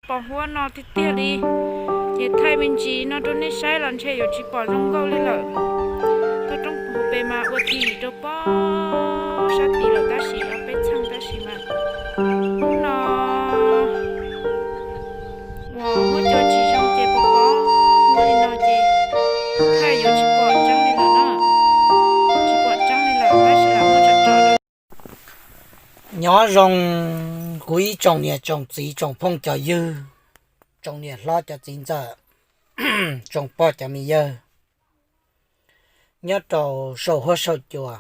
pos huab no tiag tiag li. Ces thaij me ntsis no rau nej saib los ntshe yuav tsis pom zoo nkauj li lawm. Toj roob pem mas ua tim rau pob sab tid lawm tab sis ob peb txheej tab sis mas hnub no uas muab cov tsis zoo ces pos pos huab li no ces thaij yuav tsis pom tseeb li lawm na. Tsis pom tseeb li lawm tab sis lam muab tsom tsom. Nyob zoo kuv ib tsoom niam tsoom txiv tsoom phooj cov ywg, tsoom niam hlob cov txiv ntxawm, tsoom pog cov me yawg nyob rau saum huab saum cua.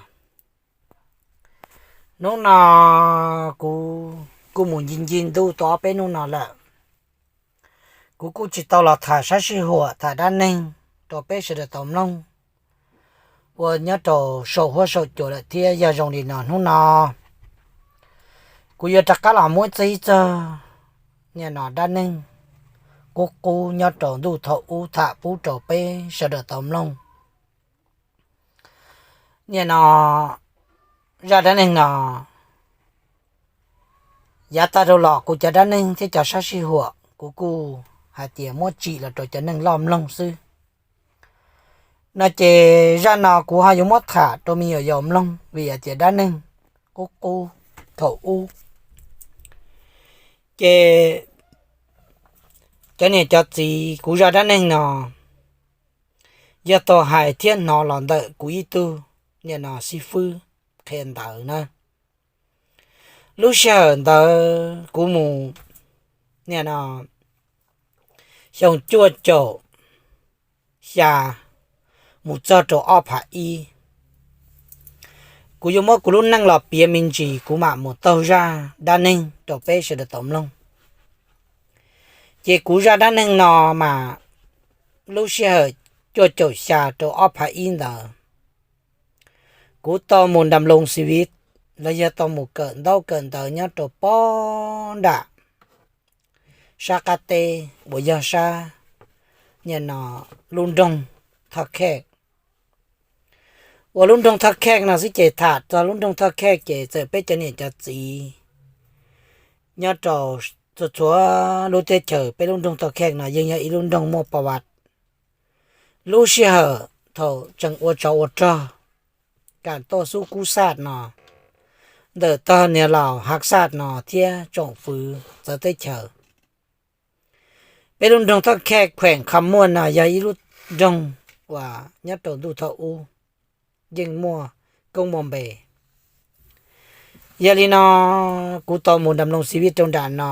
Hnub no kuv kuj mus ncig ncig ntuj tau ob peb hnub no lawm. Kuv kuj tsis tau los tham sab sij huam tham dab neeg rau peb sawv daws tau mloog ua nyob rau saum huab saum cua lawm thiab. Yog zoo li no hnub no kuv yuav rov qab los muab txog ib txog nim no dab neeg qub qub nyob rau ntuj thaum ub tham pub rau peb sawv daws tau mloog. Nim no zaj dab neeg no yav tag dhau los kuv cov dab neeg thiab cov sab sij huam kuv kuj hais tias muab tsim los rau cov neeg loj mloog xwb. No ces zaj no kuv ho yuav muab tham rau me nyuam yaus mloog vim hais tias dab neeg qub qub thaum ub. Ces cov niam cov txiv, kuv zaj dab neeg no yog tau hais thiab hnov los ntawm kuv ib tug nim no xib fwb qhia ntawv na. Lub sij hawm ntawd kuv mus nim no xyoo cuaj caum xya mus txog rau ob phav ib. Kuv yuav muab kuv lub neej los piav me ntsis kuv mam mus taug zaj dab neeg rau peb sawv daws tau mloog. Ces kuv zaj dab neeg no mas lub sij hawm cuaj caum xya rau ob phav ib ntawd, kuv tau mus nram loos xiv viv los yog tau mus kawm ntaub kawm ntawv nyob rau pob nram sab qab teb uas yog sab nim no lub nroog Thoj Khej. Uas lub nroog Thoj Khej no xwb ces tham txog lub nroog Thoj Khej ces txawm peb cov niam cov txiv nyob rau txhua txhua lub teb chaws, peb lub nroog Thoj Khej no yeej yog ib lub nroog muaj pa vaj. Lub sij hawm thaum tseem ua tsov ua rog, kam tuaj xub kub xaj no, ntawm tog niam laus hav xaj no thiab tsoom fwv txawv teb chaws, peb lub nroog Thoj Khej khueem Kho Muaj no yog ib lub nroog uas nyob rau ntuj thaum ub yeej muaj koob muaj npe. Yog li no kuv tau mus nram loos xiv viv rau nram no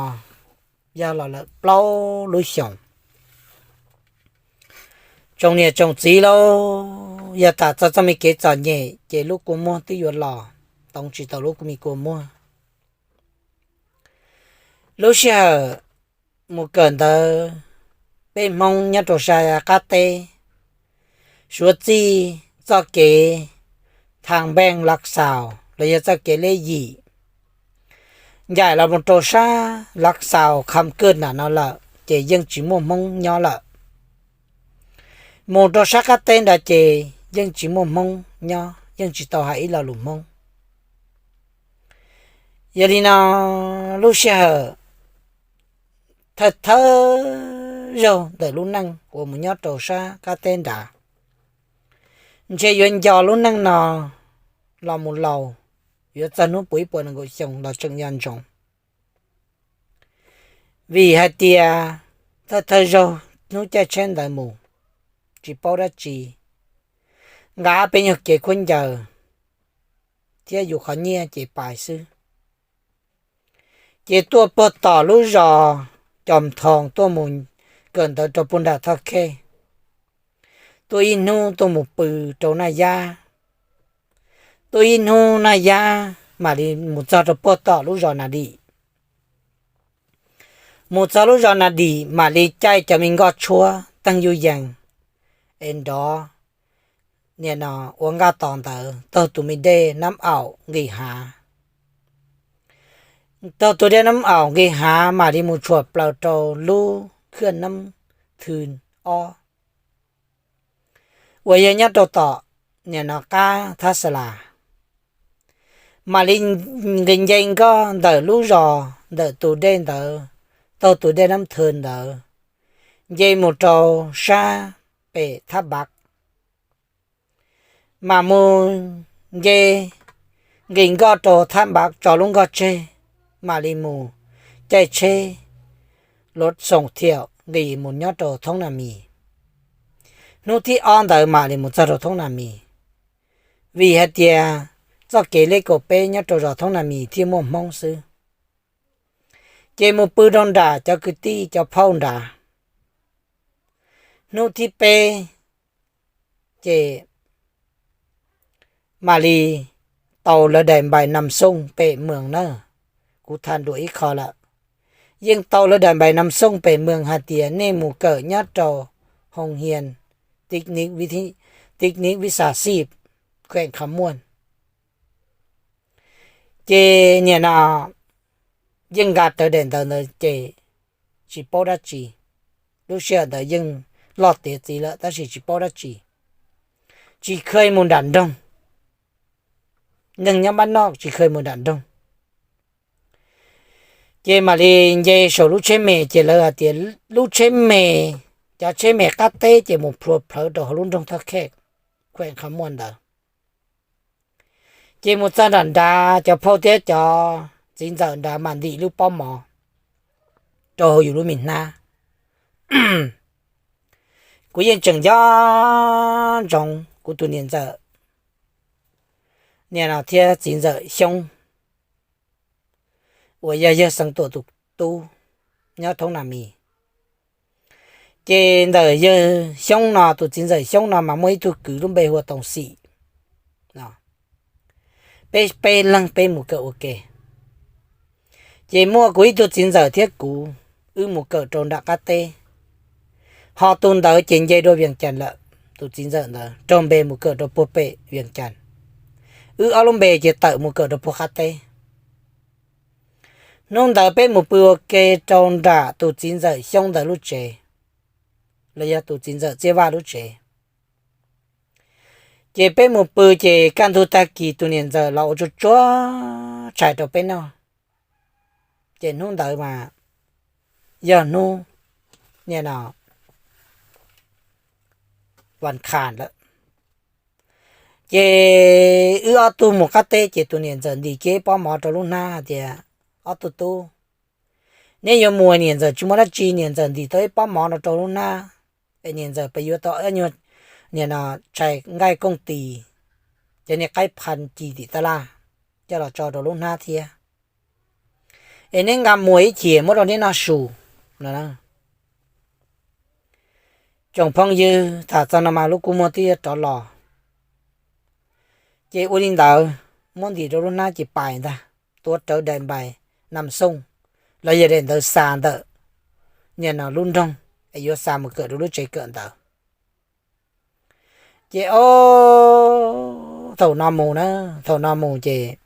yog los lawm plaub lub xyoos. Tsoom niam tsoom txiv lauj, yog tham txog txoj me kev txom nyem ces lub kua muag twb yuav los toov tsis tau lub me kua muag. Lub sij hawm mus kawm ntawv, peb Hmoob nyob rau sab qab teb suav txij txoj kev thaj npeej Lav Xaus los yog txoj kev leb yim ncaim los mus rau sab Lav Xaus Kham Kwj nram no lawm ces yeej tsis muaj Hmoob nyob lawm. Mus rau sab qab teb nrad ces yeej tsis muaj Hmoob nyob, yeej tsis tau hais ib lo lus Hmoob. Yog li no lub sij hawm thawj thawj zaug ntawm lub neej uas mus nyob rau sab qab teb nrad, ntshe yuav nco lub neej no los mus laus, yuav txog hnub puas ib puas nees nkaum xyoo los tseem nco ntsoov. Vim hais tias thawj thawj zaug hnub caij tsheb ntawd mus, tsis paub dab tsi, nqa peb nyuag kev khaub ncaws thiab yus qhov nyiaj ces pais xwb. Ces tuaj puag tom lub zos Cos Thoos tuaj mus kawm ntawv rau puag nram Thoj Khej. Tuaj ib hnub tuaj mus pw rau Naj Yab. Tuaj ib hnub Naj Yab mam li mus txog rau puag tom lub zos Nas Dim. Mus txog lub zos Nas Dim mam li caij cov me nkoj tshuab teeg yuj yees es nrov, nim no ua nkaj tos ntawd taug tus me dej Nab Aum Nqis Hav. Taug tus dej Nab Aum Nqis Hav mam li mus tshuam plaws rau lub khwj Nab Thw ob uas yog nyob rau tom nim no qab Thab Xa Las. Mam li nqis nce nkoj ntawm lub zos ntawm tus dej ntawd taug tus dej Nab Thw ntawd, nce mus rau sab pem Thab Npav, mam mus nce nqis nkoj rau Thab Npav tso lub nkoj tseg, mam li mus caij tsheb luv xoom thiaum nqis mus nyob rau Thoob Na Mis. Hnub thib ob ntawd mam li mus txog rau Thoob Na Mis, vim hais tias txoj kev lej kaum peb nyob rau zos Thoob Na Mis thiaj muaj Hmoob xwb. Ces mus pw rau nram cov kwv tij cov phauj nrad. Hnub thib peb ces mam li tau lawv daim npais Nam Xooj pem Mws na. Kuv tham nruam ib qho lawm, yeej tau lawv daim npais Nam Xooj pem Mws hais tias nej mus kawm nyob rau hoo hias Technic Visa Sib, kheem Kha Muaj. Ces nim no yeej nqa rawv daim ntawv ntawd ces tsis paub dab tsi. Lub sij hawm ntawd yeej loj tiav txiv lawm tab sis tsis paub dab tsi, tsis kheev mus nram nroog. Neeg nyob npab noj tsis kheev mus nram nroog. Ces mam li nce saum lub tsheb me ces lawv hais tias lub tsheb me, cov tsheb me qab teb ces mus plhuav plhawv rau hauv lub nroog Thoj Khej, kheem Kha Muaj ntawd. Ces mus txog nram nrad cov phauj thiab cov txiv ntxawm nrad mam ntim lub pob mov rau hauv yus lub me hnab. Kuv yeej tseem nco ntsoov kuv tus niam ntxawm, niam no thiab txiv ntxawm Xyoob uas yog yawg Xeev Tuam tus tub nyob Thoob Na Mis. Ces ntawm yawg Xyoob no, tus txiv ntxawm Xyoob no mas muaj ib tug kwv lub npe hu ua Toom Xim. Peb peb leeg peb mus kawm ua ke. Ces muaj kuv ib tug txiv ntxawm thiab kuv, wb mus kawm rau nram qab teb. Ho tus ntawd ces nce dua Vias Cas lawm, tus txiv ntxawm ntawd raug npe mus kawm rau puag pem Vias Cas. Wb ob lub npe ces tawm mus kawm rau puag qab teb. Hnub ntawd peb mus pw ua ke rau nram tus txiv ntxawm Xyoob ntawd lub tsev, los yog tus txiv ntxawm Txiaj Vaj lub tsev. Ces peb mus pw ces kaj ntug tag kis tus niam ntxawm los ua tsuag tsuag tshais rau peb noj. Ces hnub ntawd mas yog hnub, niam no, vas khas lawm. Ces wb ob tug mus qab teb ces tus niam ntxawm ntim kiag ib pob mov rau lub hnab hais tias, ob tug tub, neb yuav mus, niam ntxawm tsis muaj dab tsi, niam ntxawm ntim tau ib pob mov no rau lub hnab, es niam ntxawm pes yuav tau nyuag, niam no, tshais nqaij kooj tis, cov niag qaib phas ci tim tab laj coj los tso rau lub hnab thiab. Es neb nqa mus ib chim muab rau neb noj su no. Tsoom phooj ywg, tham txog no mas lub kua muag twb yuav rov los. Ces ua li ntawd, muab ntim rau lub hnab ces pais ntag, tuav rawv daim npais Nam Xooj, los yog daim ntawv xa ntawm, niam no, lub nroog, es yuav xa mus kawm rau lub tsev kawm ntawv. Ces o, thaum no mus na, thaum no mus ces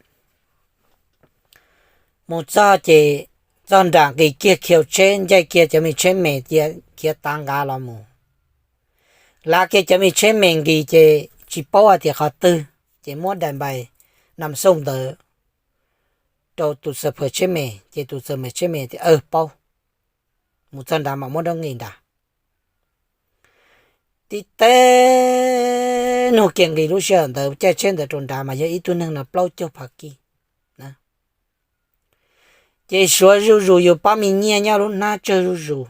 mus txog ces txog nram nqis kiag khiv tsheb, ncaij kiag cov me tsheb me cia khiav tav nqav los mus. Lav kiag cov me tsheb me nqis ces tsis paub hais tias qhov twg, ces muab daim npais Nam Xooj ntawd rau tus xab phaws tsheb me, ces tus xab phaws tsheb me tias, Aw, paub. Mus txog nrad mam muab rab nqis nrad. Tib teb nug kiag nqis lub sij hawm ntawd caij tsheb ntawd rau nrad mas yog ib tug neeg no plaub caug phav kij. Ces suav zuj zus yus pob me nyiaj nyob lub hnab tsawg zuj zus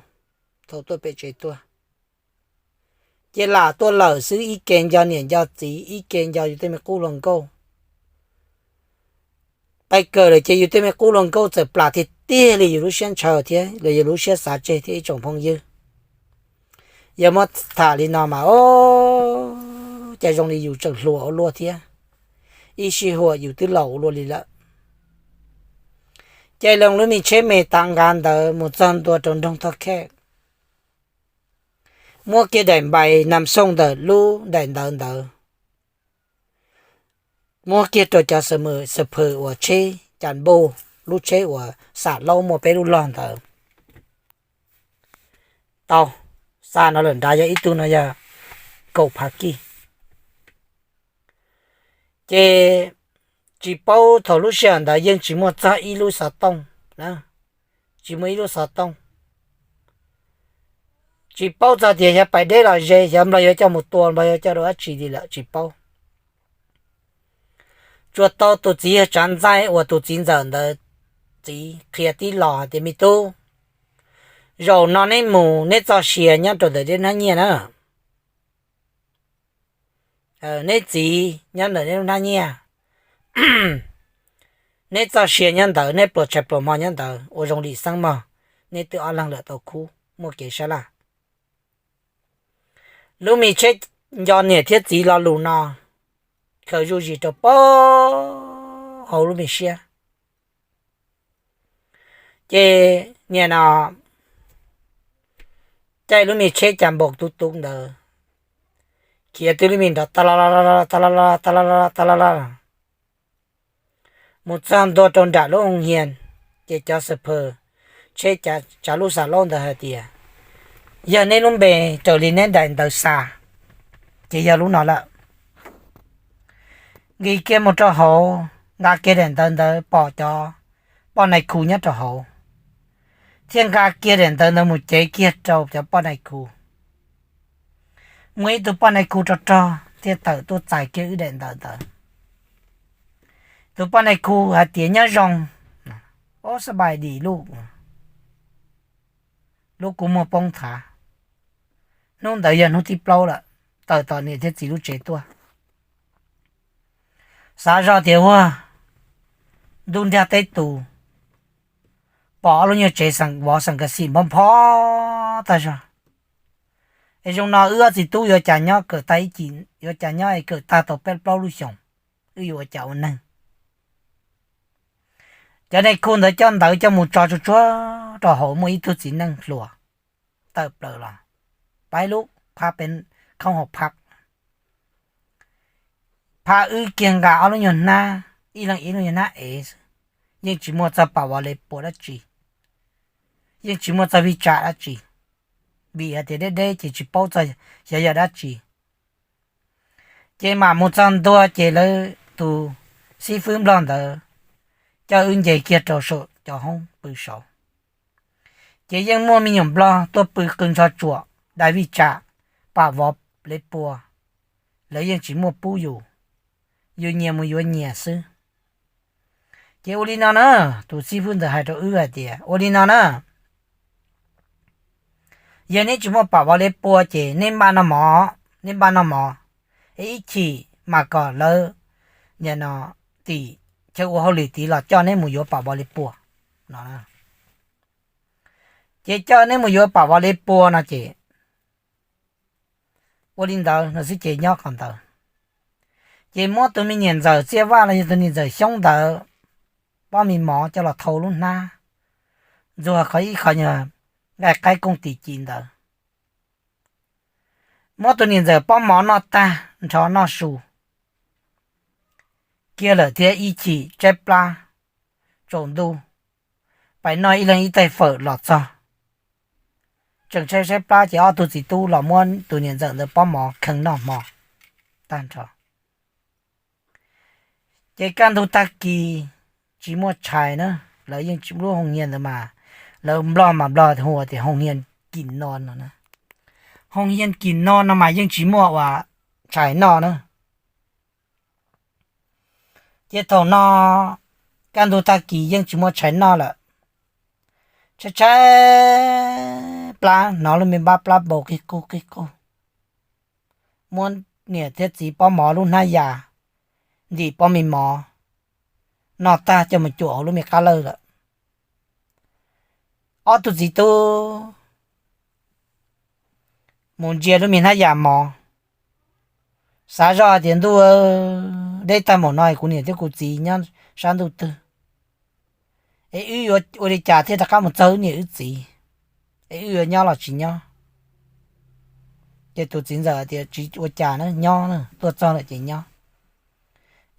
thaum tuaj pem tsev tuaj. Ces lam tuaj lawm xwb, ib ke nco niam nco txiv, ib ke nco yus tej me qub hluas nkauj. Pais kawm lawm ces yus tej me qub hluas nkauj txawm plam tiag tiag li yus lub siab ntshaw thiab los yog lub siab xav tseg thiab ib tsoom phooj ywg. Yog muab tham li no mas o, cas zoo li yus tseem hluas ua luaj thiab, ib sij huam yus twb laus ua luaj li lawm. Ces los lub me tsheb me tav nqav ntawd mus txog ntua rau nroog Thoj Khej, muab kiag daim npais Nam Xooj ntawm lub daim ntawv ntawd, muab kiag rau cov xab phaws uas tsheb cas npauj, lub tsheb uas xam laub muaj peb lub log ntawd. Tau, xa no lawm nrad yog ib tug no yog kaum phav kij. Ces tsis paub, thaum lub sij hawm ntawd yeej tsis muaj txog ib lub xov tooj, tsis muaj ib lub xov tooj. Tsis paub txog tias xyov pais deb los ze, xyov nplog yuav coj mus tua, nplog yuav coj dua dab tsi li lawm tsis paub. Tsuas tau tus txiv yawg tsav ntxaij uas tus txiv ntxawm ntawd txiv qhia tib los hais tias, me tub, zaum no neb mus neb txoj sia nyob rau ntawm dej hnab nyiaj na. Neb txiv nyob ntawm neb lub hnab nyiaj, neb txoj sia nyob ntawd, neb pluas tshais pluas hmo nyob ntawd, ua zoo lim xeeb mog, neb twb ob leeg lawm tau khub muaj kev sab laj. Lub me tsheb nco niam thiab txiv lo lus no khaws zuj zus rau pab hauv lub me siab. Ces niam no caij lub me tsheb cas npaum tus tus ntawd, khiav twb lub me nrov ta la la ta la la ta la la ta la la mus txog ntua rau nram lub hoo hia, ces cov xab phawm tsheb tsav lub xav laub ntawd hais tias, yog neb lub npe raws li neb daim ntawv xa, ces yog lub no lawm. Nqis kiag mus rau hauv, nqa kiag daim ntawv ntawd pom cov poj nai khu nyob rau hauv, thiaj nqa kiag daim ntawv ntawd mus cev kiag rau cov poj nai khu. Muaj ib tug poj nai khu rog rog thiaj tawm tuaj txais kiag wb daim ntawv ntawd. Tus poj nai khu hais tias, nyob zoo, ob xab npais dim lub, lub kua muag poob thav. Hnub ntawd yog hnub thib plaub lawm, tawm tom niam thiab txiv lub tsev tuaj. Xav zoj tias ua ntuj ntiaj teb tus, pom ob lub nyuag tsev vov xeem kas xim npho npho tag zog. Es zoo no wb ob txiv tub yuav cas nyob kawm tag ib cim, yuav cas nyob es kawm tag tau peb plaub lub xyoos, wb yuav ua cas ua neeg. Cov nai khu ntawd coj ntawv coj mus tso tsuag tsuag rau hauv, muaj ib tug txiv neej hluas tawm plaws los, pab ib lub phab peb, khoob hauv phab, phab wb kiag nqa ob lub nyuag hnab, ib leeg ib lub nyuag hnab ev xwb, yeej tsis muaj txog pam vov le pua dab tsi, yeej tsis muaj txog vij tsam dab tsi, vim hais tias deb deb ces tsis paub txog xyov yog dab tsi. Ces mam mus txog ntua ces lawv tus xib fwb nplog ntawd coj wb nce kiag rau saum cov hoob pw saud. Ces yeej muaj me nyuam nplog tuaj pw qw ntsho tsuam dai vij tsam, pam vov le pua, lawv yeej tsis muaj pub yus, yus nyias mus yuav nyias xwb. Ces ua li no na, tus xib fwb ntawd hais rau wb hais tias ua li no na, yog neb tsis muaj pam vov le pua ces neb npaj noj mov, neb npaj noj mov, es ib chim mas kom lawv, nim no, tim chaw ua hauj lwm tid los coj neb mus yuav pam vov le pua no. Ces coj neb mus yuav pam vov le pua no ces ua li ntawd no xwb ces nyob qhov ntawd. Ces muab tus me niam ntxawm Txiaj Vaj los yog tus niam ntxawm Xyoob ntawd pob me mov coj los thau lub hnab, ntxuag qhov ib qho nyuag nqaij qaib kooj tim ci ntawd. Muab tus niam ntxawm pob mov noj tag nrho noj su kiag lawm thiab ib chim tshaib plab tsaus ntuj, pais noj ib leeg ib taig fawm los txog. Tseem tshaib tshaib plab ces ob tug txiv tub los muab tus niam ntxawm ntawd pob mov kheej noj hmo tag nrho. Ces kaj ntug tag kis tsis muaj tshais na, lawv yeej tsis, lub hoo hia ntawd mas lawv nplog mas nplog hu tias hoo hia kim no no na. Hoo hia kim no no mas yeej tsis muaj ua tshais noj na. Ces thaum no kaj ntug tag kis yeej tsis muaj tshais noj lawm, tshaib tshaib plab, hnov lub me npab plab npau qig qug qig qug. Muab niam thiab txiv pob mov lub hnab yas ntim pob me mov noj tag coj mus cuam hauv lub me qab lawj lawm. Ob tug txiv tub mus ntsia lub me hnab yas mov, xav zoj hais tias, ntuj, deb tag npaum no kuv niam thiab kuv txiv nyob sab ntuj twg, es wb yuav ua li cas thiaj rov qab mus txog wb niam wb txiv, es wb yuav nyob los tsis nyob? Ces tus txiv ntxawm tias, tsis ua cas na, nyob, tuaj txog lawm ces nyob.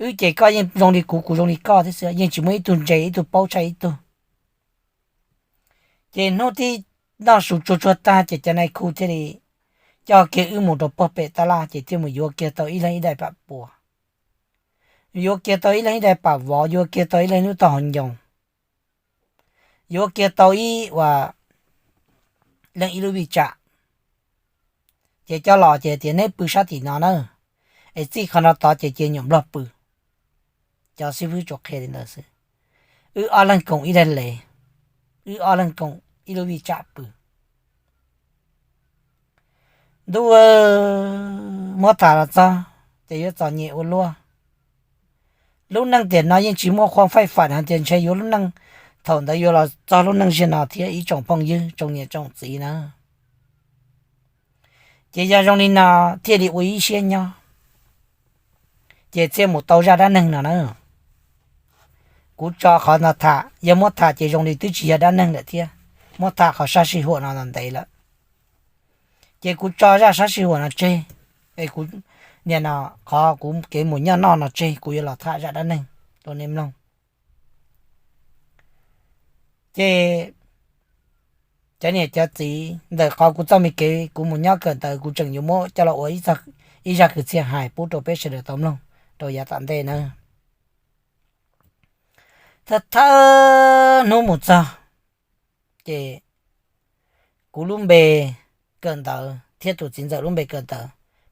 Wb ces koj yeej zoo li kuv, kuv zoo li koj thiab xwb, yeej tsis muaj ib tug ntse ib tug paub tshaj ib tug. Ces hnub tib noj su tsuag tsuag tag ces cov nais khu thiaj li coj kiag wb mus rau puag pem tab laj ces thiaj mus yuav kiag tau ib leeg ib daim pam pua, yuav kiag tau ib leeg ib daim pam vov, yuav kiag tau ib leeg lub tog hauv ncoo, yuav kiag tau ib, ua, leej ib lub vij tsam. Ces cov laus ces tias neb pw sab tim no na, es txij qhov no tod ces cia nyuam nplog pw. Cov xib fwb tsuas qhia li ntawd xwb. Wb ob leeg koom ib daim lev, wb ob leeg koom ib lub vij tsam pw. Ntuj, muab tham los txog ces yuav txom nyem ua luaj. Lub neej tiam no yeej tsis muaj qhua faij fam hais tias ntshe yuav lub neej, thaum ntawd yuav los txog lub neej ziag no thiab ib tsoom phooj ywg tsoom niam tsoom txiv na. Ces yog zoo li no thiaj li ua ib siab nyob, ces thiaj mus tau zaj dab neeg no na. Kuv tso qhov no tham, yog muab tham ces zoo li twb tsis yog dab neeg lawm thiab, muab tham qhov sab sij huam no ntev lawm. Ces kuv tso zaj sab sij huam no tseg, es kuv, nim no, qhov kuv kev mus nyob noj no tseg, kuv yuav los tham zaj dab neeg rau nej mloog. Ces cov niam cov txiv, ntawm qhov kuv txoj me kev kuv mus nyob kawm ntawv kuv tseem yuav muab coj los ua ib zaj kwv txhiaj hais pub rau peb sawv daws tau mloog rau yav tom ntej na. Thawj thawj hnub mus txog, ces kuv lub npe kawm ntawv thiab tus txiv ntxawm lub npe kawm ntawv,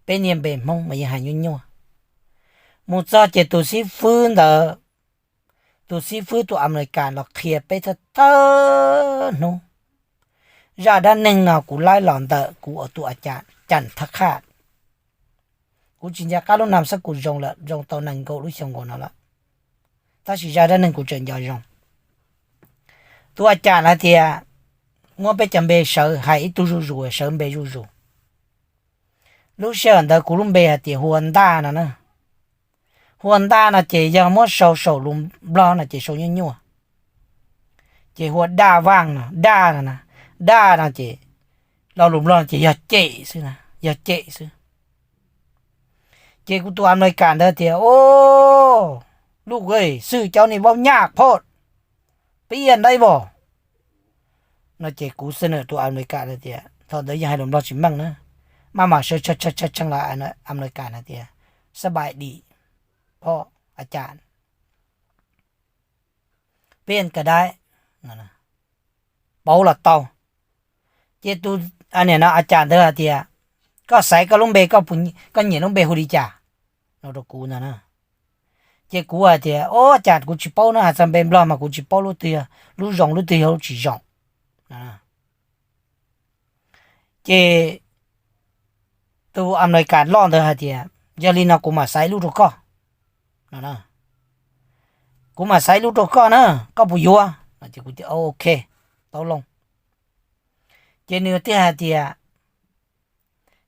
peb niaj npe Hmoob mas yeej hais nyuaj nyuaj. Mus txog ces tus xib fwb ntawd, tus xib fwb tus Amelikas los qhia peb thawj thawj hnub. Zaj dab neeg no kuv laib los ntawm kuv tus a cas Cam Thaj Qhaj. Kuv tsis nco qab lub nab xab kuv zoo lawm, zoo tau nees nkaum lub xyoo nkaus no lawm, tab sis zaj dab neeg kuv tseem nco zoo. Tus a cas hais tias, muab peb cov npe sawv hais ib tug zuj zus, sawv npe zuj zus. Lub sij hawm ntawd kuv lub npe hais tias Hua Ntaj no na. Hua Ntaj no ces yog muab sau saum lus Nplog no ces sau nyuaj nyuaj. Ces Hua Daj Vaj no, Daj no na, Daj no ces lo lus Nplog ces yog cem xwb, yog cem xwb. Ces kuv tus Amelikas ntawd tias, Au, lub xwm cov ni vaub nyaj phoj, peb yaj ntaib vos no ces kuv xwb na, tus Amelikas tias, thaum ntawd yeej hais lus Nplog tsis meej na, maj mam sawv tshee tshee los Amelikas hais tias, Xab npais dim phoj a cas, peb yaj ka daib, pauv los tau. Ces tus, nim no a cas ntawd hais tias, Koj xaiv koj lub npe, koj nyiam lub npe hu li cas? No rau kuv ntag na. Ces kuv hais tias, Au, a cas kuv tsis paub na, hais txog npe Nplog mas kuv tsis paub lub twg yog lub zoo, lub twg yog lub tsis zoo. Ces tus Amelikas loj ntawd hais tias, Yog li no kuv mam xaiv lub rau koj. Kuv mam xaiv lub rau koj na, koj puas yuav? Kuv tias, Ok, tau loo. Ces nws thiaj hais tias,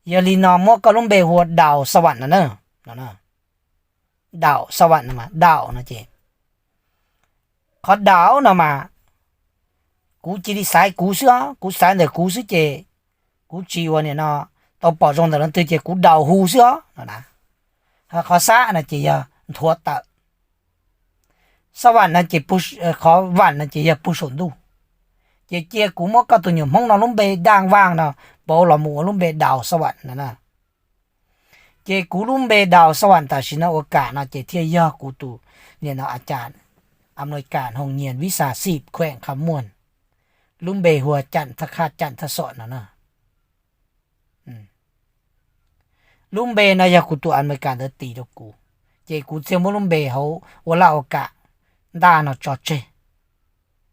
Yog li no muab koj lub npe hu ua Daus Xa Vam no na. Daus Xa Vam no, Daus no ces, qhov Daus no mas kuv cia li xaiv kuv xwb os, kuv xaiv ntawm kuv xwb ces kuv tsis ua nim no tau pom zoo ntawm leej twg ces kuv Daus hu xwb os no na. Qhov Xab no ces yog nthuav tawm, Xa Vam no ces, qhov Vam no ces yog pug saum ntuj. Ces cia kuv muab koj tus nyuam Hmoob no lub npe Daj Vaj no pauv los mus ua lub npe Daus Xa Vam no na. Ces kuv lub npe Daus Xa Vam tam sim no ua kam no ces thiaj yog kuv tus, nim no a cas Amelikas Hoo Nyias Vib Xas Xim Khuem Qha Muaj, lub npe hu ua Cam Thaj Qhaj, Cam Thaj Xom no na. Lub npe no yog kuv tus Amelikas ntawd tis rau kuv, ces kuv thiaj muab lub npe hauv ua laj ua kam Ntaj no tso tseg.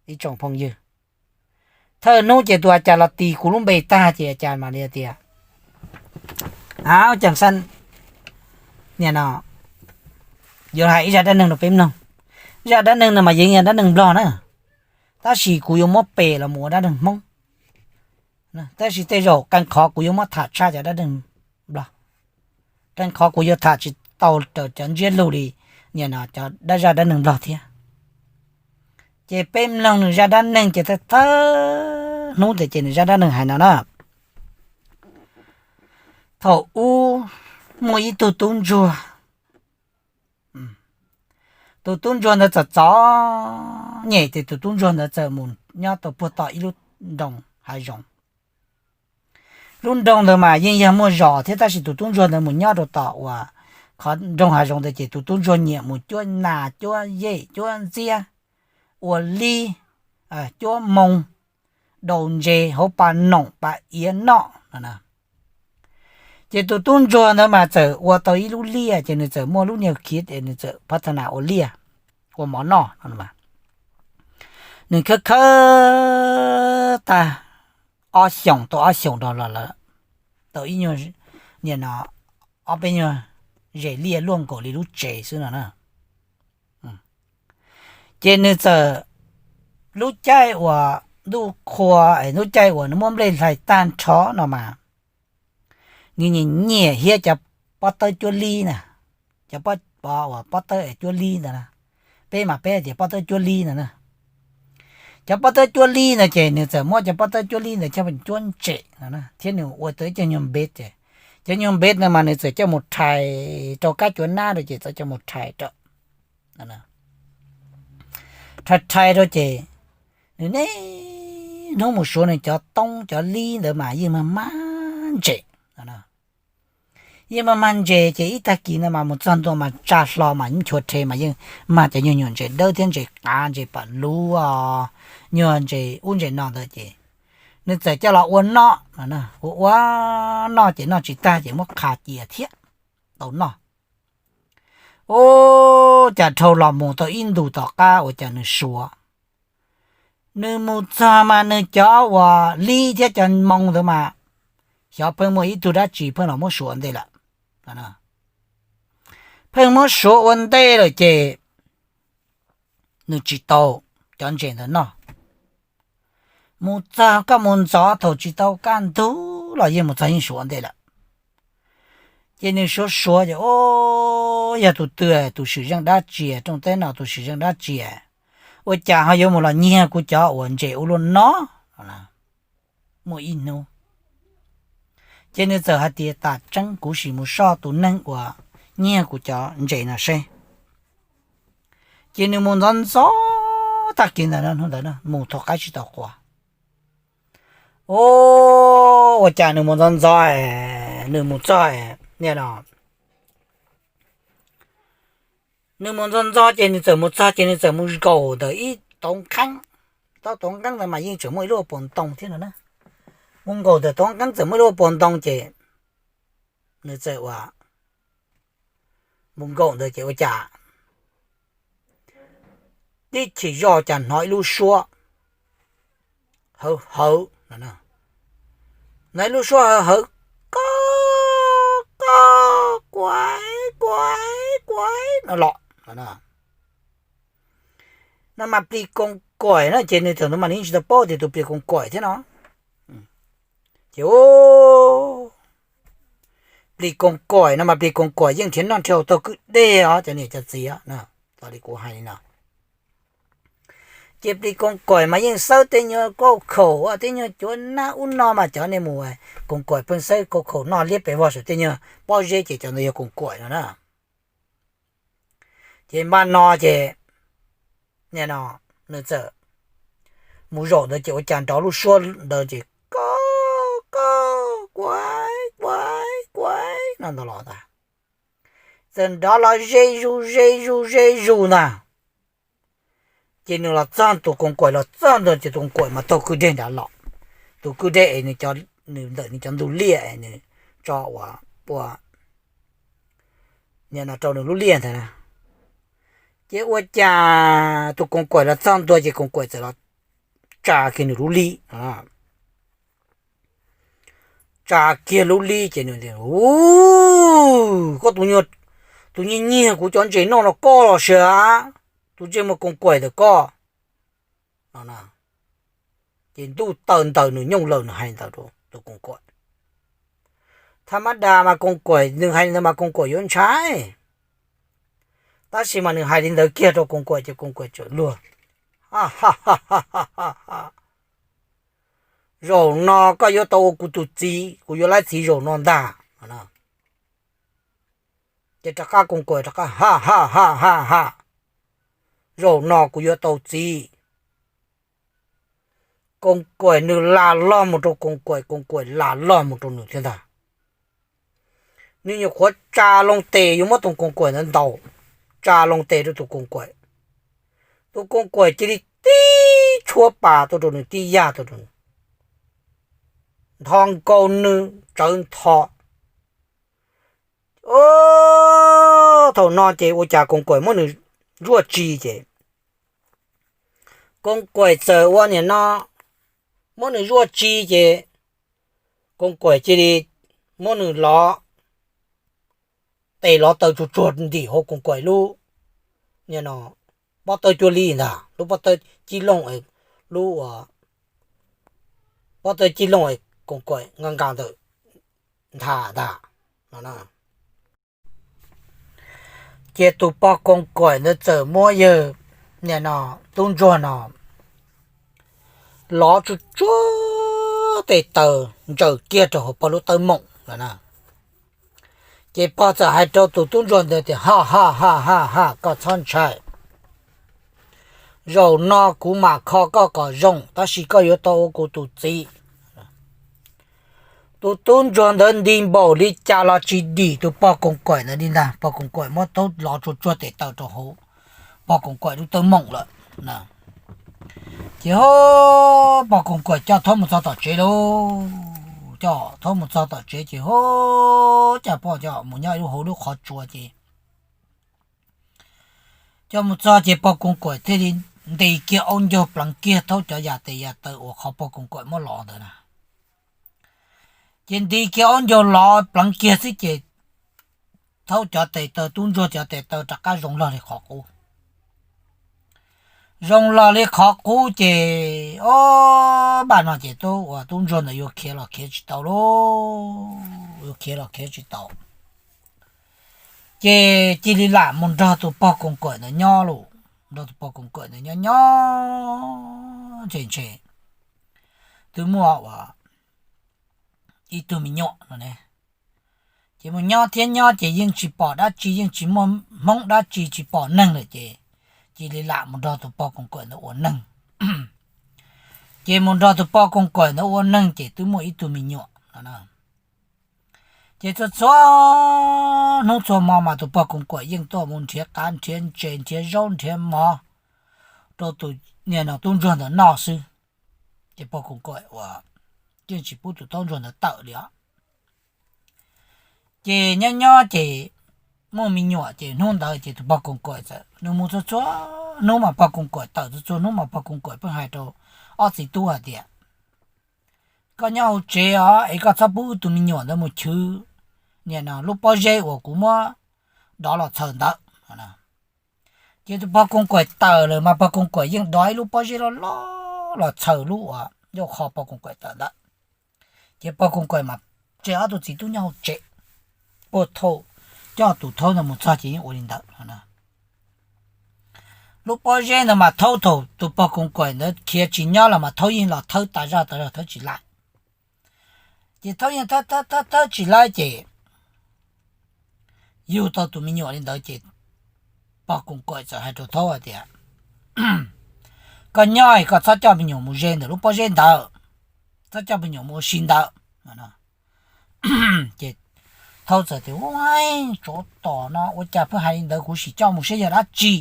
Ib tsoom phooj ywg, thawj hnub ces tus a cas los tis kuv lub npe tag ces a cas mam li tias, Au, Cam Xab, nim no yuav hais ib zaj dab neeg rau peb mloog. Zaj dab neeg no mas yeej yog dab neeg Nplog na, tab sis kuv yuav muab pes los mus ua dab neeg Hmoob. Tab sis tej zaum qee qhov kuv yuav muab tham tshaj cov dab neeg Nplog, qee qhov kuv yuav tham tsis tau raws cov ntsiab lus li nim no cov dab zaj dab neeg Nplog thiab. Ces peb mloog nws zaj dab neeg ces thawj thawj hnub ntawd ces nws zaj dab neeg hais no na. Thaum ub muaj ib tug tub ntsuag, tus tub ntsuag ntawd txom txom nyem ces tus tub ntsuag ntawd txawm mus nyob tau puag tom ib lub nroog hav zoov. Lub nroog ntawd mas yeej yog muaj zos thiab tab sis tus tub ntsuag ntawd mus nyob rau tom uas qhov nroog hav zoov ntawd ces tus tub ntsuag nyiam mus cuab nas cuab yej cuab ntxiab, ua lib, cuab moo, daus ntses hauv pas noom pas iav noj no. Ces tus tub ntsuag ntawd mas txawm ua tau ib lub liaj, ces nws txawm muaj lub niag khiv es nws txawm phav tha nas ua liaj, ua mov noj no. Nws khawb khawb tag ob xyoos tau ob xyoos rau los lawm, tau ib nyuag, nim no ob peb nyuag zes liaj luaj nkaus li lub tsev xwb no na. Ces nws txawm, lub caij uas ntuj qhua, lub caij uas nws muab nplej hlais tag nrho no mas, nws nyiam nyiam hiab cov pob tawb cuab lib na, cov pob, pob tawb cuab lib ntawd na. Peb mas peb tias pob tawb cuab lib ntawd na. Cov pob tawb cuab lib ntawd ces nws txawm muab cov pob tawb cuab lib ntawd coj mus cuab ntses no, thiab nws ua tau ib co nyuag npej ces, cov nyuag npej no mas nws txawm coj mus rhais rau kab cuav nab rau ces txawm coj mus rhais rau rhais rhais rau ces nws niaj hnub mus suav nws cov toob cov lib ntawd mas yeej mag mag ntses. Yeej mag mag ntses ces ib tag kis no mas mus txog ntua mas tsa hlo mas nchuav rhe mas yeej mag cov nyuag nyuam ntses dawb thiab ntses qav ntses pam luv, nyuag ntses ub ntses no ntawd ces nws txawm coj los ua noj no. Ua ua noj ces noj tsis tag ces muab qha cia thiab tau noj. Ub, cas dhau los mus tau ib ntus tom qab ua cas nws suav, nws mus txog mas nws cov uas lib thiab cov moo ntawd mas xyov pheej muaj ib tug dab tsi pheej los muab suav ua ntej lawm. Pheej muab suav ua ntej lawm ces nws tsis tau cov ntses ntawd noj. Mus txog koj mus ntxov thaum tsis tau kaj ntug los yeej mus txog yeej suav ua ntej lawm. Ces nws suav suav ces, o, yog tus twg tus swm zeej dab tsi, rooj teb no tus swm zeej dab tsi, ua cas ho yuav mus los nyiag kuv cov uas ntses ua luaj no? Muaj ib hnub ces nws txawm hais tias, tas tseeb kuv sim mus soj tus neeg uas nyiag kuv cov ntses no seb. Ces nws mus ntxov ntxov tag kis ntawd, hnub ntawd mus thaum qaib tsis tau qua. O, ua cas nws mus ntxov ntxov, nws mus txog, nim no nws mus ntxov ntxov ces nws txawm mus txog ces nws txawm mus nkaum ntawm ib tauv nqeeb. Tau tauv nqeeb ntawd mas yeej tseem muaj ib lub puas ntoo thiab no na. Mus nkaum ntawm tauv nqeeb txawm muaj ib lub puas ntoo ces nws txawm ua, mus nkaum ntawd ces ua cas tib chim zoj cas hnov ib lub suab hawv hawv no, hnov ib lub suab hawv hawv, ko, ko, kuav, kuav, kuav no los. No mas plis koos kaim na, ces nws thaum ntawd mas nws yeej tsis tau paub tias tus plis koos kaim thiab no. Ces plis koos kaim no mas plis koos kaim yeej nrhiav noj nrhiav haus taug kwj deg os cov niam cov txiv, li kuv hais li no. Ces plis koos kaim mas yeej xawb tej nyuag kauj khaum, tej nyuag cuav nab ub no mas cov nej mus, koos kaim pheej xawb kauj khaum noj liab pes vog saum tej nyuag pob zeb ces cov ntawd yog koos kaim no na. Ces npaj no ces, nim no nws txawm mus zaum ntawd ces ua cas nrov lub suab ntawd ces ko, ko, kuav, kuav, kuav no ntag los ntag. Txawm nrov los ze zus ze zus ze zus ntag. Ces nws los txog, tus koos kaim los txog ntawd ces tus koos kaim mas taug kwj deg nrad los. Tus kwj deg es nws, nws ntawm nws cov ntug liaj es nws tso ua, ua, nim no rau nws lub liaj ntag na. Ces ua cas tus koos kaim los txog ntua ces koos kaim txawm los tsa kiag nws lub lib. Tsa kiag lub lib ces nws tias, u, koj tus nyiag nyiag kuv cov ntses noj no koj los sis, tus ntsej muag koos kaim ntawm koj no. Ces ntuj tawm ntawm nws nyooj lawm nws hais ntawd rau tus koos kaim. Tha mab das mas koos kaim nws hais li ntawd mas koos kaim yuav ntshai, tab sis mas nws hais li ntawd kiag rau koos kaim ces koos kaim txawm luag, zaum no koj yuav tau ua kuv tus txiv, kuv yuav laib txiv zaum no ntag. Ces rov qab koos kaim rov qab ha ha ha ha ha, zaum no kuv yuav tau txiv. Koos kaim nws lam log mus rau koos kaim, koos kaim lam log mus rau nws thiab ntag. Nws nyuam qhuav tsa loo tes yuav muab tus koos kaim ntawd ntaus, tsa loo tes rau tus koos kaim, tus koos kaim cia li tib tshuab pas tuaj rau nws, tib yaj tuaj rau nws, nthos nkaus nws tsawv ntho. Ub, thaum no ces ua cas Koos Kaim muab nws zuaj tsi ces Koos Kaim txawm ua niam no muab nws zuaj tsi ces Koos Kaim cia li muab nws lov, tes lov taw tsuag tsuag ntim hauv Koos Kaim lub, niam no, pob tawb cuab li ntag, lub pob tawb cib looj, lub pob tawb cib looj es Koos Kaim nqa nqa ntawm ntha ntag no. Ces tus pog Koos Kaim ntawd txawm muab yawg, niam no, tub ntsuag no lov tsuag tsuag tes taw ntsaws kiag rau hauv pog lub tawb moom no na. Ces pog txawm hais rau tus tub ntsuag ntawd tias, Ha ha ha ha ha, koj txhob ntshai. Zaum no kuv mam kho koj kom zoo, tab sis koj yuav tau ua kuv tus txiv. Tus tub ntsuag ntawd nti npaum li cas los tsis dim tus pog Koos Kaim ntawd li ntag. Pog Koos Kaim muab taub lov tsuag tsuag tes taw rau hauv pog Koos Kaim lub tawb moom lawm. Ces pog Koos Kaim coj thaub mus txog tom tsev lauj. Coj thaub mus txog tom tsev ces hu, cas pog coj mus nyob ib lub hauv lub qhov tsua ces coj mus txog ces pog Koos Kaim thiaj li nti kiag aub ncaug pleev kiag thaub cov yam tes yam taw uas qhov pog Koos Kaim muab lov ntawd na. Ces nti kiag aub ncaug lov pleev kiag xwb ces thaub cov tes taw, tub ntsuag cov tes taw rov qab zoo log li qhov qub. Zoo log li qhov qub ces, o, npaj no ces tub uas tub ntsuag ntawd yuav khiav los khiav tsis tau lauj, yuav khiav los khiav tsis tau. Ces cia li lam mus nrog tus pog Koos Kaim ntawd nyob lauj, nrog tus pog Koos Kaim ntawd nyob nyob ntshe ntshe twb muaj ua ib tug me nyuam no ne. Ces mus nyob thiab nyob ces yeej tsis pom dab tsi, yeej tsis muaj hmoob dab tsi, tsis pom neeg lawm ces cia li lam mus nrog tus pog Koos Kaim ntawd ua neeg. Ces mus nrog tus pog Koos Kaim ntawd ua neeg ces twb muaj ib tug me nyuam no. Ces txhua txhua hnub txhua hmo mas tus pog Koos Kaim yeej tuaj mus nrhiav qav nrhiav ntses nrhiav zaub nrhiav mov rau tus niam no tub ntsuag ntawd noj xwb. Ces pog Koos Kaim uas yeej tsis pub tus tub ntsuag ntawd tawm li os. Ces nyob nyob ces muaj me nyuam ces hnub ntawd ces tus pog Koos Kaim txawm nws mus txhua txhua hnub mas pog Koos Kaim tawm, txhua txhua hnub mas pog Koos Kaim pheej hais rau ob txiv tub hais tias, Koj nyob hauv tsev os, es koj txhob pub wb tus me nyuam ntawd mus chwv niam no lub pob zeb uas kuv muab dov los txhaws ntawd. Ces tus pog Koos Kaim tawm lawm mas pog Koos Kaim yeej dov ib lub pob zeb loj loj los txhaws lub uas ncauj qho pog Koos Kaim tawm ntawd. Ces pog Koos Kaim mas tseg ob tug txiv tub nyob hauv tsev, puag thaum coj tus thaub ntawd mus txog ces yeej ua li ntawd. Lub pob zeb ntawd mas thaub thaum tus pog Koos Kaim ntawd khiav tsis nyob los mas thaub yeej los thawb tas zaj tas zog thawb tsis laib. Ces thaub yeej thawb thawb thawb tsis laib ces yug tau tus me nyuam li ntawd ces pog Koos Kaim txawm hais rau thaub hais tias, Koj nyob es koj txhob coj me nyuam mus ze ntawm lub pob zeb ntawd, txhob coj me nyuam mus ua si ntawd. Ces thaub txawm tias, Ua, tsov tom no ua cas pheej hais li ntawd, kuv sim coj mus seb yog dab tsi.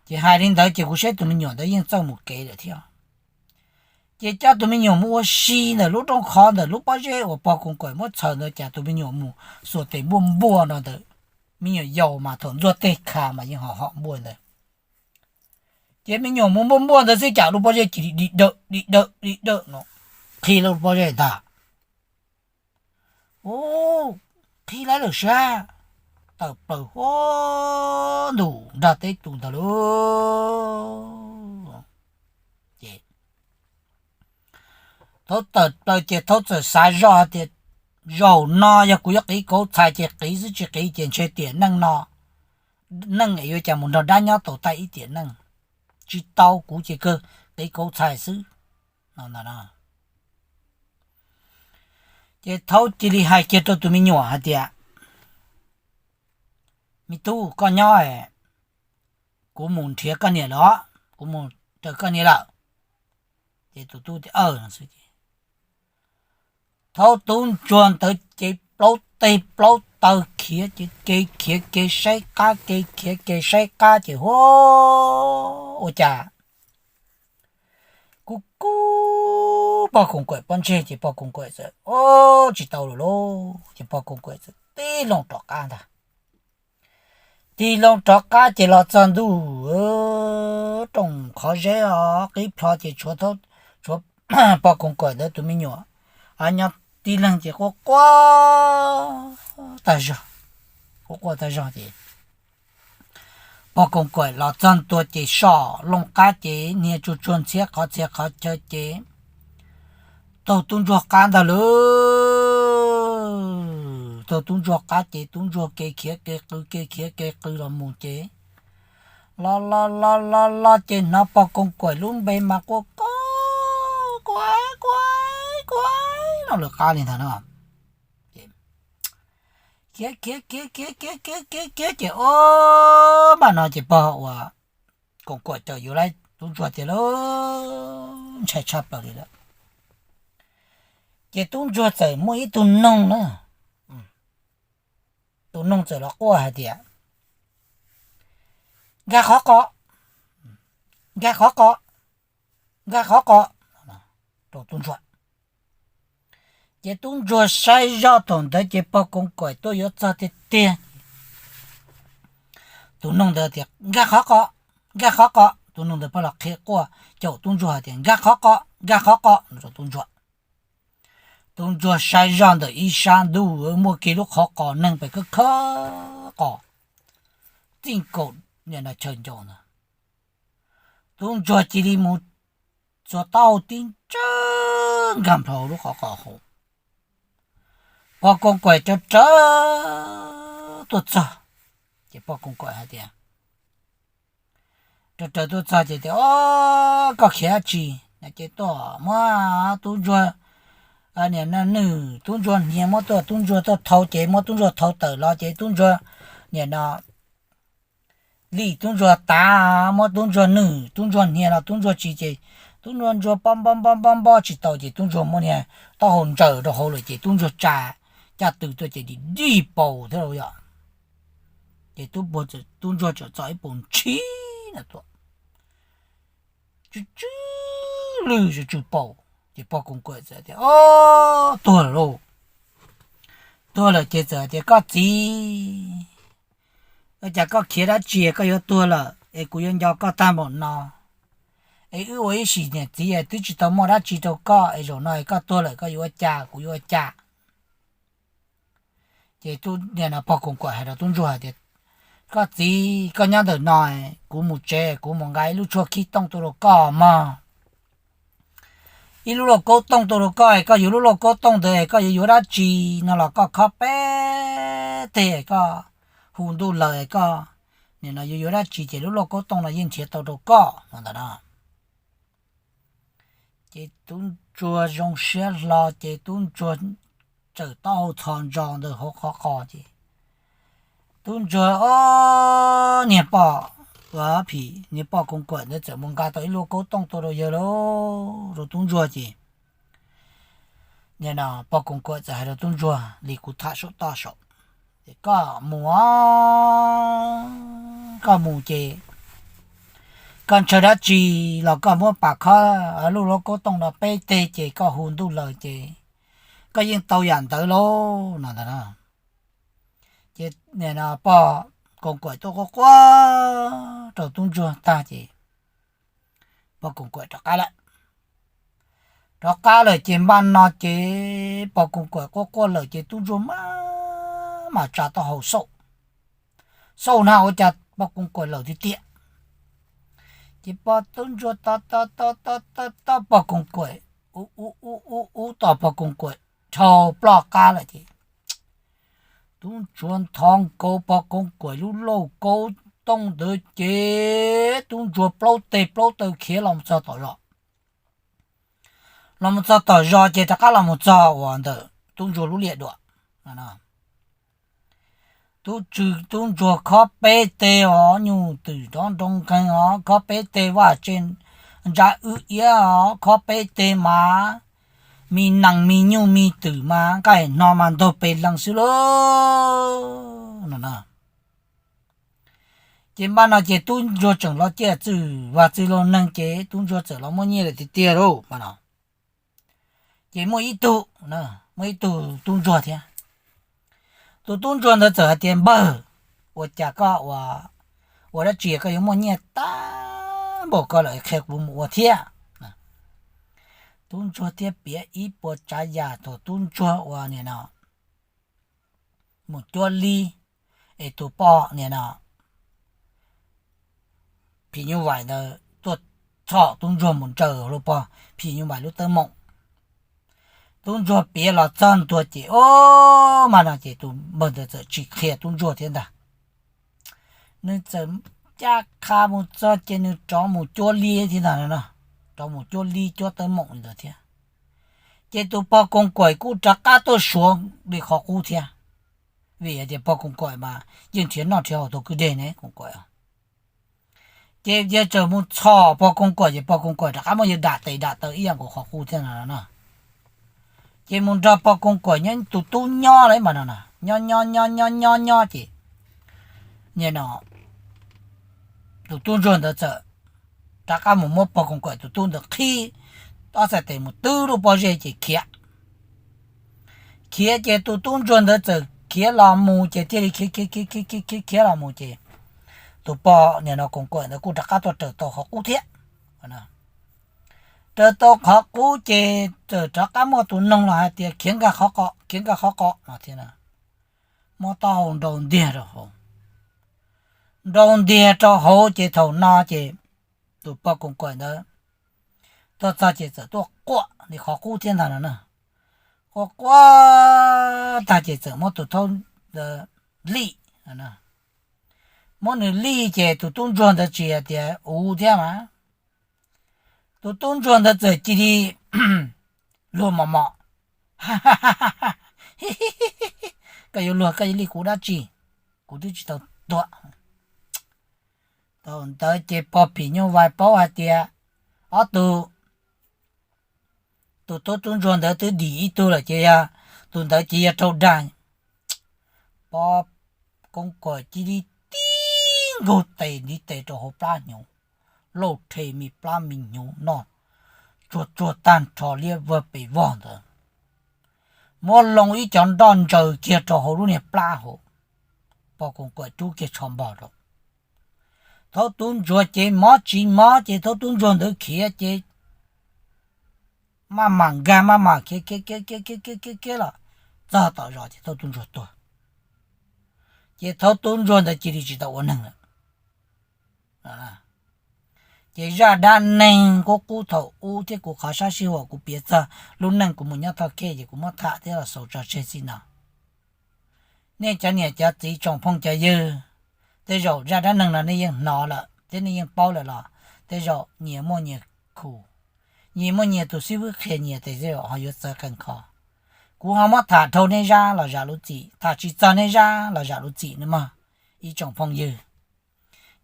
Ces hais li ntawd ces kuv saib tus me nyuam ntawd yeej txawj mus kev lawm thiab. Ces coj tus me nyuam mus ua si ntawm lub rooj qhov ntawm lub pob zeb uas pog Koos Kaim muab txhaws ntawd, cas tus me nyuam mus xuas tes npuaj npuaj no ntawd. Me nyuam yaus mas thaum ntxuaj teg kha mas yeej ho hom npuaj ntawd. Ces me nyuam mus npuaj npuaj ntawd xwb cas lub pob zeb cia li di dawm di dawm di dawm no, qhib lub pob zeb ntag. Ub, qhib laib lawm sab, tawm plaws huab ntus nrog teb tus ntag lauj. Ces thaub tawm plaws ces thaub txawm xav zoj hais tias, Zaum no yog kuv yuav qiv kauv txhais ces qiv xwb, tsis qiv ces ntshe tiam neej no neej es yuav cas mus nrog dab nyob tau tag ib tiam neej. Tsis tau, kuv ces kawg qiv kauv txhais xwb no ntag. Ces thaub cia li hais kiag rau tus me nyuam hais tias, Me tub, koj nyob, kuv mus nrhiav koj niam lawm, kuv mus raws koj niam lawm. Ces tus tub tias, Aws. Thaub tub ntsuag ntawd ces plaub teg plaub taw khiav, ces kev khiav kev saib qab, kev khiav kev saib qab ces hu, ua cas kub kub pog Koos Kuam pob ntseg ces pog Koos Kuam txawm, o, tsis tau lawm lauj, ces pog Koos Kuam txawm tig loo rov qab ntag. Tig loo rov qab ces los txog ntuj, rooj qhov zeb os qib plho ces tshuav pog Koos Kuam ntawd tus me nyuam nyob tib leeg ces quaj quaj tag zog, quaj quaj tag zog ces pog Koos Kuam los txog ntua ces soj loo qab ces hnia tsuag tsuag ntxhiab qhov txhia qhov chaw ces taug tub ntsuag qab ntag lawm. Taug tub ntsuag qab ces tub ntsuag kev khiav kev qw kev khiav kev qw los mus ces los los los los los ces hnov pog Koos Kuam lub npe mas quaj ko kuav kuav kuav no lawv qab li ntag no. Khiav khiav khiav khiav khiav khiav khiav khiav ces o, npaj no ces pog uas Koos Kuam txawm yuav laib tub ntsuag tiag lauj, ntshai tshaj plaws li lawm. Ces tub ntsuag txawm muaj ib tug noog na, tus noog txawm los quaj hais tias, Nkag qhov qo, nkag qhov qo, nkag qhov qo, rau tub ntsuag. Ces tub ntsuag saib zoj thaum ntawd ces pog Koos Kuam tuaj yuav txog tiag tiag. Tus noog ntawd tias, Nkag qhov qo, nkag qhov qo. Tus noog ntawd pheej los qhia quaj caum tub ntsuag hais tias, Nkag qhov qo, nkag qhov qo, rau tub ntsuag. Tub ntsuag saib zoj ntawm ib sab ntuj muaj kiag lub qhov qos neeg pes khawb khawb qos txij nkaus chaw ncau ntag. Tub ntsuag cia li mus txua taub hau tib ntsawj nkag nplho lub qhov qos hauv. Pog Koos Kuam raws raws tuaj txog, ces pog Koos Kuam hais tias, raws raws tuaj txog ces tias, O, koj khiav dab tsi? Ces tuaj muab tub ntsuag, niam no nwj tub ntsuag hnia, muab tuaj tub ntsuag tuaj thau ces muab tub ntsuag thau tawm los ces tub ntsuag, niam no li tub ntsuag tav, muab tub ntsuag nwj tub ntsuag hnia los tub ntsuag tsis ces tub ntsuag ntsuag pob npob npob npob npob tsis tau ces tub ntsuag muab niag taub hau ntsaws rau hauv lawm ces tub ntsuag tsa caj tw tuaj ces dim dib paus thiab lauj yom. Ces tub ntsuag txawm txo ib paus ntshis na tuaj, tsw tsw lwj tsw tsw paus. Ces pog Koos Kuam txawm tias, O, tuag lawm lauj. Tuag lawm ces txawm tias, Koj txiv, ua cas koj khiav dab tsi koj yuav tuag lawm es kuv yuav nco koj tag npaum no, es wb ua ib sim niam txiv twb tsis tau muaj dab tsi rau koj es zaum no es koj tuag lawm koj yuav ua cas kuv yuav ua cas? Ces tub, niam no pog Koos Kuam hais rau tub ntsuag hais tias, Koj txiv, koj nyob ntawm no, kuv mus tsev kuv mus nqa ib lub tshuaj khib tooj tuaj rau koj mog. Ib lub lauj kaub tooj tuaj rau koj, koj yuav lub lauj kaub tooj ntawd koj yuav yuav dab tsi no los koj khob peb teg koj hu ntuj lawm koj, nim no yuav yuav dab tsi ces lub lauj kaub tooj no yeej nrhiav tau rau koj no ntag no. Ces tub ntsuag zoo siab hlo ces tub ntsuag tsawm taub hau txhos ntsos ntawm hauv qhov qos ces tub ntsuag, o, niag poj, phim niag poj Koos Kuam ntawd txawm mus nqa tau ib lub kaub tooj tuaj rau yawg lauj, rau tub ntsuag ces nim no pog Koos Kuam txawm hais rau tub ntsuag li kuv tham saum toj saum, Koj mus, koj mus ces koj ntshaw dab tsi los koj muab pas khob lub lauj kaub tooj no peb teg ces koj hu ntuj lawm ces koj yeej tau yam ntawd lauj no ntag. Ces pog Koos Kuam tuaj quaj quaj rau tub ntsuag tag ces pog Koos Kuam rov qab lawm. Rov qab lawm ces npaj no ces pog Koos Kuam quaj quaj lawm ces tub ntsuag maj mam tsa taub hau xauj, xauj na ua cas pog Koos Kuam lawm tiag tiag. Ces pog tub ntsuag to to to to to pog Koos Kuam, ub ub ub ub tom pog Koos Kuam dhau ploj qab lawm ces tub ntsuag nthov nkaus pog Koos Kuam lub lauj kaub tooj ntawd ces tub ntsuag plaub teg plaub taw khiav los txog tom zos. Los mus txog tom zos ces rov qab los mus txog uas ntawm tub ntsuag lub liaj duam. Tub tsw tub ntsuag khob peb teg os, nyuj twm nrov nroo nqeeg os, khob peb teg vaj tse ntsa wb iab os, khob peb teg mas me nees me nyuj me twm mas nqaij hno mas ntaug pes lees xwb lauj no na. Ces npaj no ces tub ntsuag tseem los ciaj txwj vaj txwj laug neeg ces tub ntsuag txawm los muaj nyiaj lawm tiag tiag lauj npaj no. Ces muaj ib tug, muaj ib tug tub ntsuag thiab. Tus tub ntsuag ntawd txawm hais tias, Npawg, ua cas koj ua dab tsi koj yuav muaj nyiaj tag npaum ko lawm, qhia kuv mus ua thiab. Tub ntsuag thiaj piav ib puas tsav yam thaum tub ntsuag ua nim no mus cuab lib, es tus poj nim no phim nyuj vais ntawd tuaj txhom tub ntsuag mus ntsaws lub pog phim nyuj vais lub teeb meem. Tub ntsuag piav los txog ntua ces, o, mas no ces tus npawg ntawd txawm tsis qhia tub ntsuag thiab ntag. Nws txawm ncaj qha mus txog ces nws rov mus cuab lib thiab ntag no, rov mus cuab lib cuab teeb meem li ntawd thiab. Ces tus pog koos kaim kuj rov qab tuaj suav li qhov qub thiab, vim hais tias pog koos kaim mas yeej nrhiav noj nrhiav haus tau kwj deg ne koos kaim. Ces yawg txawm mus txhom pog koos kaim ces pog koos kaim rov qab muab yawg dam tes dam taw ib yam nkaus qhov qub thiab no no. Ces mus nrog pog koos kaim nyob tus tub nyob lawm mas no no, nyob nyob nyob nyob nyob nyob ces nim no tus tub ntsuag ntawd txawm rov qab mus muab pog koos kaim tus tub ntawd qhib ob txhais tes mus twb lub pob zeb ces khiav. Khiav ces tus tub ntsuag ntawd txawm khiav los mus ces thiaj li khiav khiav khiav khiav khiav khiav los mus ces tus pog nim no koos kaim ntawd kuj rov qab tuaj raws tau qhov qub thiab. Raws tau qhov qub ces txawm rov qab muaj tus noog los hais tias khiav nkag qhov qo, khiav nkag qhov qo no thiab. Muab taub hau nrau ntiag rau hauv, nrau ntiag rau hauv ces thaum no ces tus pog koos kaim ntawd tuaj txog ces txawm tuaj quaj li qhov qub thiab ntag no na. Quaj quaj tag ces txawm muab tus thaub ntawd lij, muab nws lij ces tus tub ntsuag ntawd tsis hais tias uv thiab mas, tus tub ntsuag ntawd txawm cia li luag mos mos. Koj yuav luag koj yuav lij kuv dab tsi? Kuv twb tsis tau tuag. Thaum ntawd ces pog phim nyuj vais paub hais tias ob tug, tus tub tub ntsuag ntawd twb dim ib tug lawm ces yog tus ntawd ces yog raug dag. Pog koos kaim cia li tib nkaug tes ntiv tes rau hauv plab hnyuv, lauj rhe me plab me hnyuv noj tsuag tsuag tag nrho liab vog pes vog ntawd, muab loo ib cov nroj ntsaws kiag rau hauv lub niag plab hauv, pog koos kaim rub kiag tsho npog rau. Thaub tub ntsuag ces mob tsis mob ces thaub tub ntsuag ntawd khiav ces maj mam nkag maj mam khiav khiav khiav khiav khiav khiav khiav los txog tom zos ces thaub tub ntsuag tuag. Ces thaub tub ntsuag ntawd cia li tsis tau ua neeg lawm. Ces zaj dab neeg qub qub thaum ub thiab kuv qhov sab sij huam kuv piav txog lub neej kuv mus nyob thoj khej ces kuv muab tham thiab los xaus tso tseg txij no. Nej cov niam cov txiv tsoom phooj cov ywg, tej zaum zaj dab neeg no nej yeej hnov lawm thiab nej yeej paub lawm los tej zaum nyias muaj nyias khu, nyias muaj nyias tus xib fwb qhia nyias tes tej zaum ho yuav txawv qee qho. Kuv ho muab tham dhau nej zab los zam lub txim, tham tsis txog nej zab los zam lub txim nawb mog ib tsoom phooj ywg.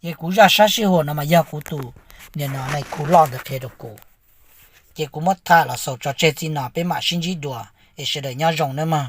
Ces kuv zaj sab sij huam no mas yog kuv tus nim no nais khu loj ntawd qhia rau kuv, ces kuv muab tham los xaus tso tseg txij no, peb mam sib ntsib dua es sawv daws nyob zoo nawb mog.